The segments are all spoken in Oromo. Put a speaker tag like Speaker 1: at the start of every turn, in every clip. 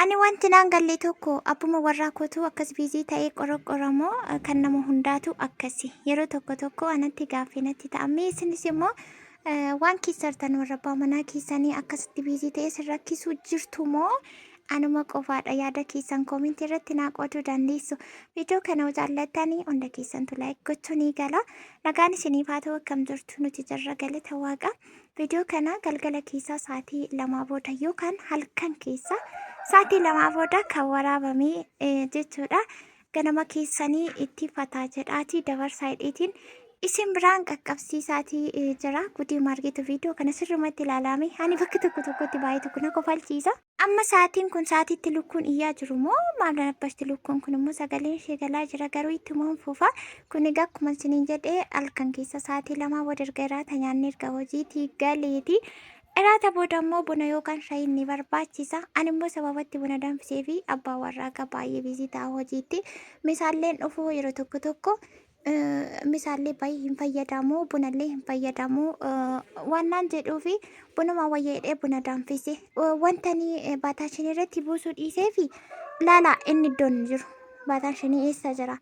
Speaker 1: Ani wanti naan galle tokko abbuma warraa kootu akkas busy ta'ee qoroqqoramoo kan nama hundaatu akkasi yeroo tokko tokko anatti gaaffii natti ta'a mee isinis immoo waan keessartan warra abbaa manaa keessanii akkasitti busy ta'ee sin rakkisuu jirtu moo anuma qofaadha yaada keessan koomentii irratti naa qooduu dandeessu viidiyoo kana yoo jaallattanii hunda keessantu like gochuu ni gala nagaan isiniif haa ta'u akkam jirtu nuti jirra galata waaqa Viidiyoo kana galgala keessaa sa'aatii lamaa booda yookaan halkan keessa sa'aatii lamaa booda kan waraabame jechuudha. Ganama keessanii itti fataa jedhaatii dabarsaa hidheetiin isin biraan qaqqabsiisaatii jira. Gudii maargeetu viidiyoo kana sirrumatti ilaalame. Ani bakka tokko tokkotti baay'ee tokko na kofalchiisa. Amma sa'aatiin kun sa'aatiitti lukkuun iyyaa jiru moo maal nabbashti lukkuun kun immoo sagaleen ishee galaa jira garuu ittuma hin fufa. Kun egaa akkuma isiniin jedhe halkan keessa sa'aatii lamaa booda erga iraata nyaannee erga hojiitii galeeti. Iraata booda immoo buna yookaan shayiin ni barbaachisa. Ani immoo sababatti buna danfisee fi abbaa warraaqa baay'ee biizii ta'a hojiitti. Misaalleen dhufuu yeroo tokko tokko misaallee baay'ee hin fayyadamu bunallee hin fayyadamu waan naan jedhuufi bunuma wayya jedhee buna danfise wanta ni baataa shinii irratti buusuu dhiiseefi laala inni iddoon hin jiru baataan shinii eessa jira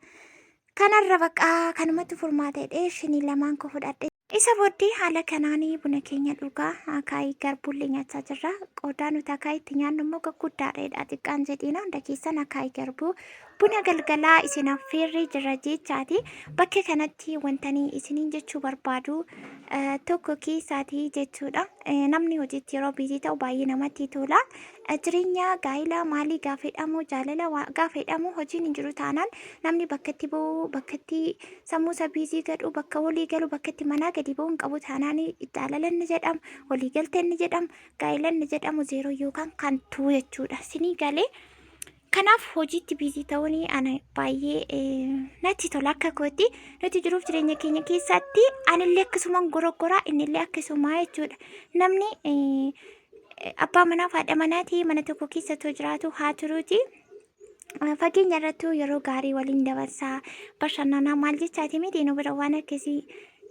Speaker 1: kanarra baqa kanumatti furmaata jedhee shinii lamaan koo fudhadhe. Isa booddee haala kanaan buna keenya dhugaa akaayii garbuullee nyaachaa jirra. Qodaa nuti akaayii itti nyaannu immoo gurguddaadha jedha xiqqaan jedhiina hunda keessan akaayii garbuu buna galgalaa isin affeerree jirra jechaati. Bakka kanatti wantanii isiniin jechuu barbaadu tokko keessaati jechuudha. Namni hojiitti yeroo biizii ta'u baay'ee namatti tola. Jireenya gaa'ela maalii gaafa jedhamu jaalala gaafa jedhamu hojiin hin jiru taanaan namni bakka itti ba'u bakka itti sammuu isaa biizii gadhu bakka walii galu bakka itti manaa gadi ba'u hin qabu taanaan jaalala inni jedhamu walii galtee inni jedhamu gaa'ela inni jedhamu zeeroo yookaan kantuu jechuudha. Sinii galee kanaaf hojiitti biizii ta'uun ana baay'ee natti tola akka kootti nuti jiruuf jireenya keenya keessatti anillee akkasumaan goroggoraa innillee akkasumaa jechuudha. Namni abbaa manaa fi haadha manaa ta'ee mana tokko keessa otoo jiraatu haa turuuti. Fageenya irrattuu yeroo gaarii waliin dabarsaa bashannanaa maal jechaati miti nu bira waan akkasii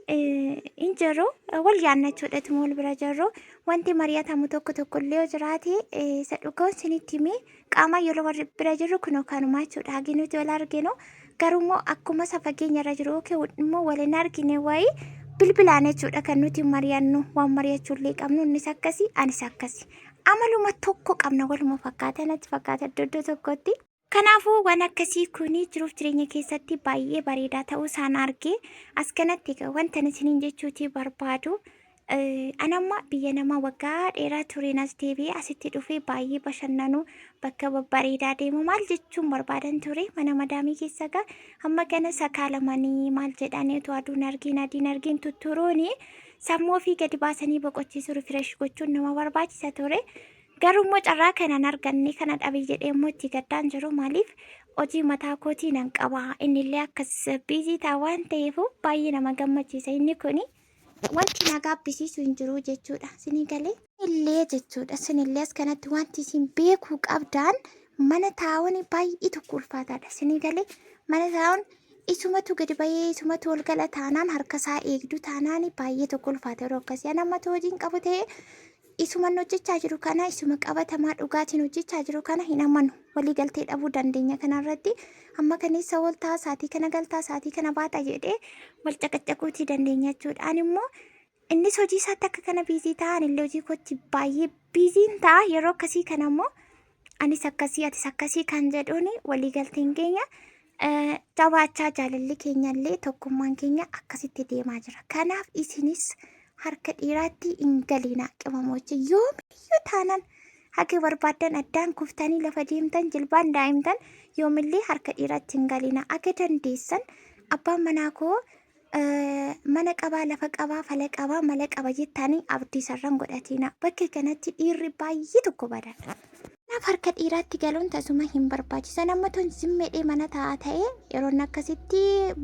Speaker 1: hin jiru wal yaannachuudha tuma wal bira jirru wanti mari'atamu tokko tokko illee yoo jiraate isa dhugaa isinitti himee qaama yeroo wal bira jirru kunoo kanuma jechuudha hagi nuti wal arginu garuu immoo akkuma isa fageenya irra jiru yookiin immoo wal hin argine wayii bilbilaan jechuudha kan nuti mari'annu waan mari'achuu illee qabnu innis akkasii anis akkasii amaluma tokko qabna waluma fakkaata natti fakkaata iddoo iddoo tokkotti. Kanaafuu waan akkasii kun jiruuf jireenya keessatti baay'ee bareedaa ta'uu isaan arge as kanatti wanta isiniin jechuutii barbaadu An amma biyya namaa waggaa dheeraa tureen as deebi'ee asitti dhufee baay'ee bashannanuu bakka babbareedaa deemu maal jechuun barbaadan ture mana madaamii keessa gaa hamma kana sakaalamanii maal jedhanii utuu aduun argiin adiin argiin tutturuuni sammuu ofii gadi baasanii boqochiisuu rifresh gochuun nama barbaachisa ture. Garuu immoo carraa kana hin arganne kana dhabe jedhee immoo itti gaddaan jiru maaliif hojii mataa kootii nan qaba innillee akkas biizii ta'a waan ta'eef baay'ee nama gammachiisa inni kuni. Wanti na gaabbisiisu hin jiru jechuudha. Isinii galee? Illee jechuudha. Isinillee as kanatti wanti isin beekuu qabdaan mana taa'uun baay'ee tokko ulfaataadha. Isinii galee? Mana taa'uun isumatu gadi bahee isumatu ol gala taanaan harka isaa eegdu taanaan baay'ee tokko ulfaata yeroo akkasii. Ani ammatu hojiin qabu ta'ee Isuman hojjechaa jiru kana isuma qabatamaa dhugaatiin hojjechaa jiru kana hin amanu. Walii galtee dhabuu dandeenya kanarratti. Amma kaneessa ooltaa saatii kana galtaa saatii kana baata jedhee wal caqacaquutii dandeenya jechuudha. Ani immoo innis hojii isaatti akka kana biizii ta'a anillee hojii kootti baay'ee biiziin ta'a yeroo akkasii kana immoo anis akkasii atis akkasii kan jedhuun walii galteen keenya jabaachaa jaalalli keenyallee tokkummaan keenya akkasitti deemaa jira. Kanaaf isinis harka dhiiraatti hin galiinaa qimamoche yoomiyyuu taanaan haga barbaaddan addaan kuftanii lafa deemtan jilbaan daa'imtan yoomillee harka dhiiraatti hin galiinaa akka dandeessan abbaan manaa koo mana qabaa lafa qabaa fala qabaa mala qaba jettanii abdii sarran godhatiina bakka kanatti dhiirri baay'ee tokko badaadha. Kanaaf harka dhiiraatti galuun tasuma hin barbaachisan amma tun zimmedhee mana taa'aa ta'e yeroon akkasitti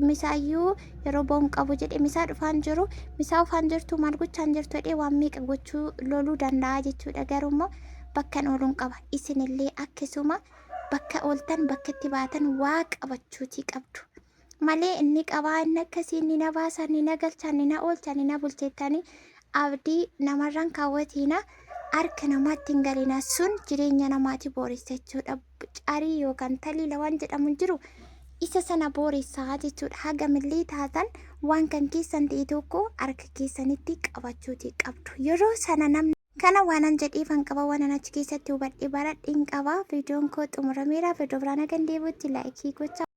Speaker 1: misaayyuu yeroo boon qabu jedhe misaa dhufaan jiru misaa ufaan jirtu maal gochaan jirtu jedhee waan meeqa gochuu loluu danda'a jechuudha garuu immoo bakkan ooluun qaba isinillee akkasuma bakka ooltan bakka itti baatan waa qabachuutii qabdu. Malee inni qabaa inni akkasii inni na baasa inni na galcha inni na oolcha inni na bulchettanii abdii namarraan kaawwatiina. Harka namaatti hin galinaa sun jireenya namaati booressa jechuudha. Carii yookaan taliila waan jedhamu hin jiru isa sana booressaa jechuudha. Hagamillee taatan waan kan keessan ta'e tokko harka keessanitti qabachuuti qabdu. Yeroo sana namni kana waanan jedheefan qaba waanan achi keessatti hubadhe baradheen qaba. Viidiyoon koo xumurameera. Viidiyoo biraan hagan deebi'utti laayikii gochaa.